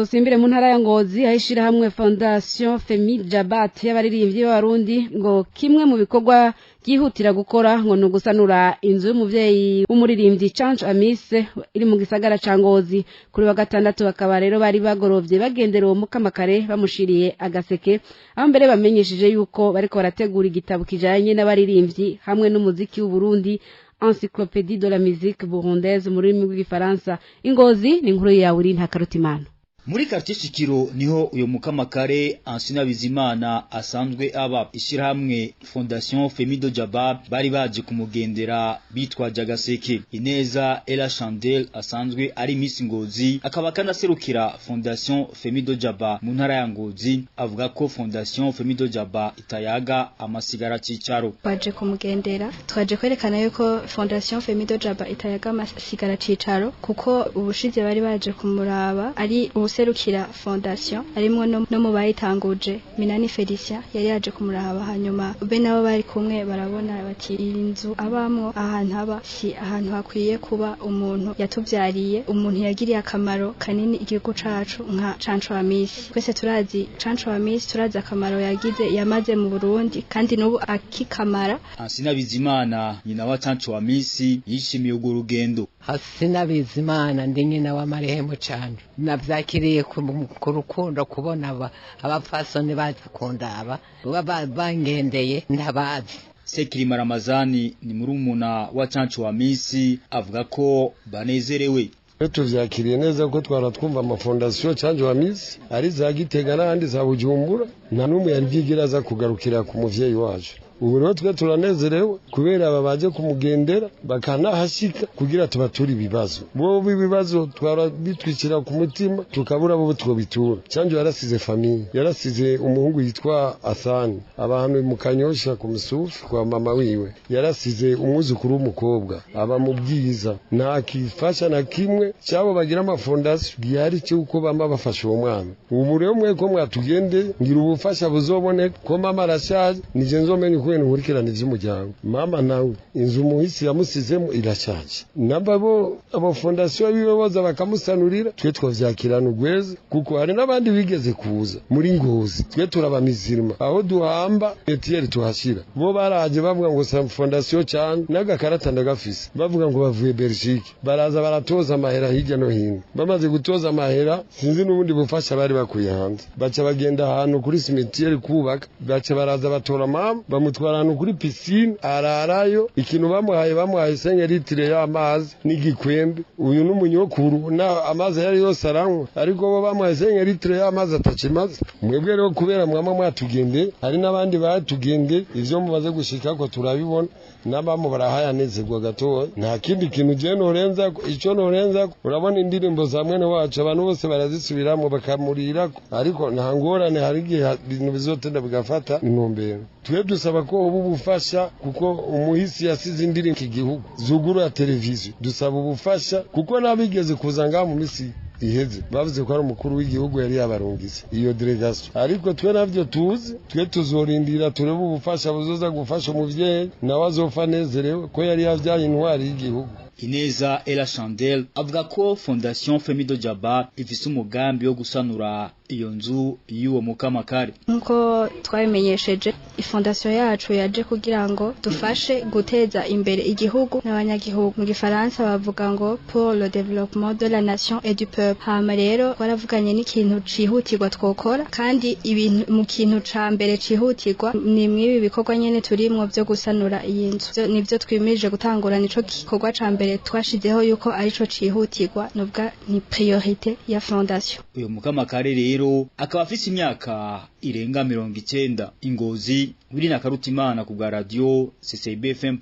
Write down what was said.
Dusimbire mu ntara ya Ngozi, aho ishirahamwe Fondation Femi Jabat y'abaririmbyi b'Abarundi ngo kimwe mu bikorwa ryihutira gukora ngo ni ugusanura inzu y'umuvyeyi w'umuririmbyi Canjo Amise iri mu gisagara ca Ngozi. Kuri wa gatandatu bakaba rero bari bagorovye bagendera uwo mukamakare, bamushiriye agaseke, aho mbere bamenyesheje yuko bariko barategura igitabo kijanye n'abaririmbyi hamwe n'umuziki w'Uburundi, Encyclopédie de la musique burundaise mu rurimi rw'Igifaransa. Ingozi ni inkuru yawe uri Ntakarutimana. Muri quartier Shikiro niho uyo mukamakare Ansina Bizimana asanzwe aba. Ishirahamwe Fondation Femido Jabab bari baje kumugendera bitwaje agaseke. Ineza Ella Chandel asanzwe ari Miss Ngozi, akaba kanaserukira Fondation Femido Jaba mu ntara ya Ngozi, avuga ko Fondation Femido Jaba itayaga amasigara cicaro. Twaje kumugendera, twaje kwerekana yuko Fondation Femido Jaba itayaga amasigara cicaro, kuko ubushize bari baje kumuraba ari ubuserukira fondation, arimwo no mu bayitanguje, Minani Felicien, yari yaje kumuraba. Hanyuma be nabo bari kumwe barabona bati iyi nzu abamwo, ahantu aba, si ahantu hakwiye kuba umuntu yatuvyariye, umuntu yagiriye akamaro kanini igihugu cacu nka Canco Amisi. Twese turazi Canco Amisi, turazi akamaro yagize, yamaze mu Burundi, kandi n'ubu akikamara. Ansina Bizimana, nyina wa Canco Amisi, yishimiye urwo rugendo. Hasina Bizimana, ndi nyina wa marehemu Canjo. Navyakiriye ku rukundo kubona abapfasoni baza kundaba, baba bangendeye ntabazi. Sekirima Ramazani ni murumuna wa Canco Amisi, avuga ko banezerewe. Tuvyakiriye neza kuko twara twumva amafondasiyo Canjo wa Misi ari za Gitega n'ahandi za Bujumbura, nta n'umwe yari bwigira aza kugarukira ku muvyeyi wacu. Ubu rero twe turanezerewe kubera aba baje kumugendera bakanahashika kugira tubature ibibazo. Bo ibibazo twarabitwikira ku mutima, tukabura bo twobitura. Canjo yarasize famille, yarasize umuhungu yitwa Asani abantu mu Kanyosha ku Musufu kwa mama wiwe, yarasize umwuzukuru w'umukobwa aba mu Bwiza. Nta kifasha na kimwe cyabo bagira amafondasiyo gihari cy'uko bamba bafasha uwo mwana. Ubu rero mwe ko mwatugende, ngira ubufasha buzoboneka ko mama arashaje, nije nzomenya ukuntu nkurikirana ivy'umuryango. Mama nawe inzu umuhisi yamusizemo irashaje, namba bo abafondasiyo biwe boza bakamusanurira, twe twavyakirana ugweze, kuko hari n'abandi bigeze kuza muri Ngozi. Twe turabamizirima, aho duhamba etiyeri tuhashira. Bo baraje bavuga ngo sa fondasiyo cyane, n'agakarata ndagafise, bavuga ngo bavuye Belgique, baraza baratoza amahera hirya no hino. Bamaze gutoza amahera, sinzi n'ubundi bufasha bari bakuye hanze, baca bagenda ahantu kuri cimetière kubaka, baca baraza batora mama, bamutwara ahantu kuri piscine ararayo. Ikintu bamuhaye, bamuhaye 5 litres y'amazi n'igikwembe. Uyu n'umunyokuru na amazi yari yose aranywa, ariko bo bamuhaye 5 litres y'amazi atakimaze. Mwebwe rero kubera mwama mwatugende, hari n'abandi batugende, ivyo mumaze gushika ko turabibona, n'abamu barahayanezerwa gatoya. Nta kindi kintu je norenza, ico norenza, urabona indirimbo za mwene wacu abantu bose barazisubiramo bakamurirako, ariko nta ngorane, hari igihe ibintu bizotenda bigafata intumbero. Twe dusaba ko ubu bufasha, kuko umuhisi yasize indirimbo igihugu zugura televiziyo. Dusaba ubufasha kuko n'abigeze kuza ngaha mu misi iheze bavuze ko ari umukuru w'igihugu yari yabarungitse iyo délégation, ariko twe navyo tuzi. Twe tuzorindira turebe ubufasha buzoza gufasha umuvyeyi, nawe azofa anezerewe ko yari yavyaye intwari y'igihugu. Ineza Ella Chandel avuga ko Fondation Femido Jaba ifise umugambi wo gusanura iyo nzu y'uwo mukamakare. Nkuko twabimenyesheje, ifondasiyo yacu yaje kugira ngo dufashe guteza imbere igihugu n'abanyagihugu. Mu Gifaransa bavuga ngo "pour le développement de la nation et du peuple". Hama rero twaravuganye n'ikintu cihutirwa twokora, kandi ibintu mu kintu ca mbere cihutirwa ni mw'ibi bikorwa nyene turimwo vyo gusanura iyi nzu. Nivyo twimirije gutangura, nico gikorwa ca mbere twashizeho yuko arico cihutirwa, nubwa ni priorité ya fondation. Uyo mukamakare rero akaba afise imyaka irenga 90. Ingozi, Wili na Karutimana ku bwa radio CCB FM+.